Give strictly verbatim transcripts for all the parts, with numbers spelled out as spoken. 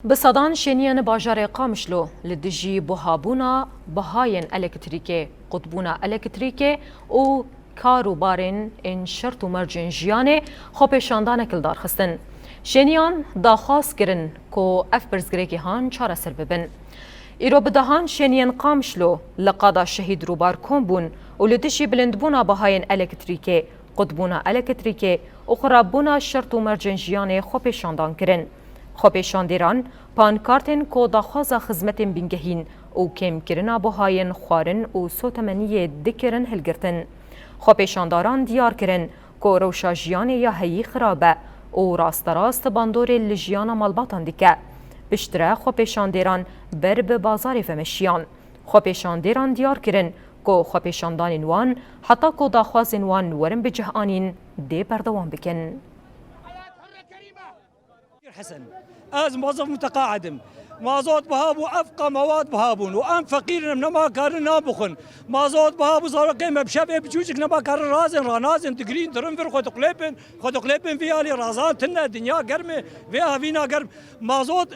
Bi sedan şêniyên bajarê Qamişlo li dijî buhabûna bihayên elektrîkê, qutbûna elektrîkê û kar û barên ên şert û mercên jiyanê xwepêşandanek li dar xistin. Şêniyan daxwaz kirin ku ev pirsgirêkê han çareser bibin. Îro bi dehan şêniyên Qamişlo li qada Şehîd Rûbar kom bûn û li dijî bilindbûna bihayên elektrîkê, qutbûna elektrîkê û xirabûna şert û mercên jiyanê xwepêşandan kirin. Xwepêşandêran pankartên ku daxwaza xizmetên bingehîn û kêmkirina buhayên xwarin û sotemeniyê dikirin hilgirtin. Xwepêşandaran diyar kirin ku rewşa jiyanê ya heyî xirab e û rasterast bandorê li jiyana malbatan dike. Piştre xwepêşandêran ber bi bazarê ve meşiyan. Xwepêşandêran diyar kirin ku xwepêşandanên wan heta ku daxwazên wan werin bi cih anîn dê berdewam bikin. Hesen. Ez mozif muteqaid im. Mazot biha bû, evqa mewad biha bûn û em feqîr in, em nema karin nan bixwin. Mazot biha bû, zarokê me bi şevê bi çûçik nema karin razên ranazên, digirîn, dirin vir, xwe diqlêpin, xwe diqlêpin vî alî, razan tune, dinya germ e, vê havîna germ. Mazot,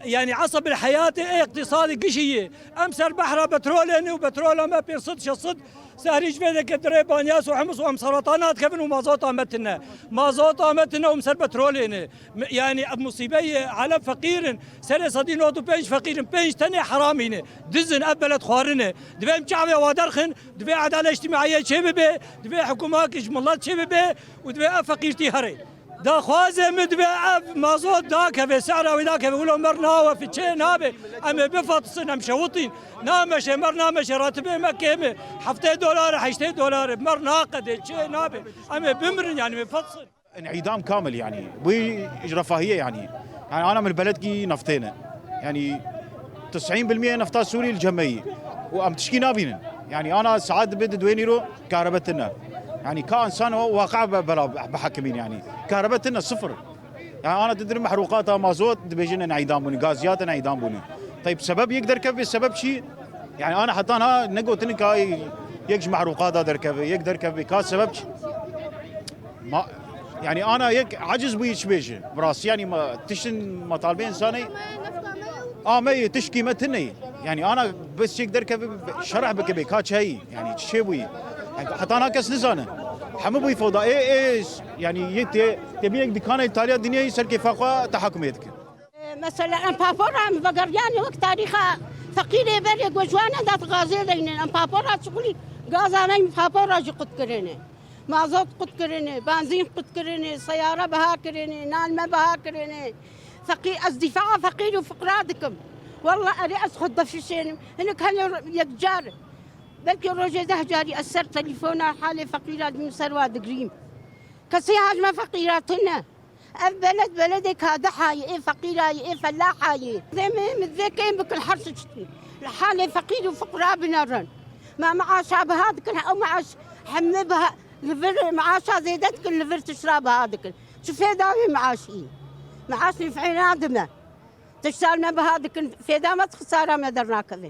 yanî eseb il heyatê ê iqtîsadê gişî yê. Em ser behra petrolê ne û petrola me pênc sed şeş sed Serî ji vê deke dirê banyas û hemus û em serata nadikevin û mazota me tune. Mazota me tune û em ser petrolê ne. M-, yanî ev musîbe ye, alem feqîr in. Serê sedî nod û pênc feqîr in. Pênc tenê heramî ne. Diz in, ev beled xwarin e. Divê em çavê wa derxin, divê edalet îctîmaiyê çêbibe, divê hikûmakî ji milet çêbibe û divê ev feqîrtî here. Daxwazê min divê ev mazot dakeve, sehra wê dakeve, wilo mer nawefe, çê nabe. Em ê bifetisin, em şewitîn. Nameşe, mer nameşe, ratibê me kêm e. Heftê dolar e, heştê dolar e, mer naqede, çê nabe. Em ê bimirin, yanî em ê fetisin. انعدام كامل يعني، بوي رفاهية يعني. يعني أنا من البلد كي نفطينة. يعني تسعين بالمية نفطا سوري الجمعي. وأم تشكي نابينن. يعني أنا ساعات بدي دويني رو كهربتنا. يعني كإنسان واقع ب-، بلا بحكمين يعني. كهربتنا صفر. يعني أنا تدري محروقاتها مازوت دبيجن انعدام بوني، غازيات انعدام بوني. طيب سبب يقدر كفي سبب شيء؟ يعني أنا حتى أنا نقول تنك هاي يكش محروقاتها دركفي، يقدر كفي كا سبب شيء؟ ما، يعني أنا يك عجز بوي شبيجي براسي، يعني ما تشتن مطالبين إنساني. آه، ما تشكي ما تني. يعني أنا بس يقدر كفي شرح بكبي كاتش هي، يعني شي بوي. يعني حتى أنا كس نزانه. حمو بوي فوضى. إيه، إيه، يعني يتي، تبي يك دكان إيطاليا الدنيا يسر كيف أخوة تحكم يدك. Mesela em papora em vegeriyane wek tarîxa feqîrê berê ku ji wan e dat gazê deynin. Em papora çiqulî gaza me, em papora jî qut kirine. Mazot qut kirine, benzîn qut kirine, seyare biha kirine, nan me biha kirine. Feqîr, ez dîfaa feqîr û fiqra dikim. Wallah erê ez xwe defişênim. Hinek hene yekcar, belkî rojê deh carî ez ser telefona halê feqîra dibim, ser wa digirîm. Kesê ha ji me feqîra tune. Ev beled beledê kadihayê, ê feqîrayê, ê felahayê. Demê min vê kêm bikin her tiştî. Li halê feqîr û fiqra binerin. Me meaşa biha dikin, ew meaş hemî biha, li vir meaşa zêde dikin, li vir tiştra biha dikin. Çi fêda wê meaşî? Meaş nif'ê nadime. Tişta me biha dikin, fêda me xisara me dernakeve.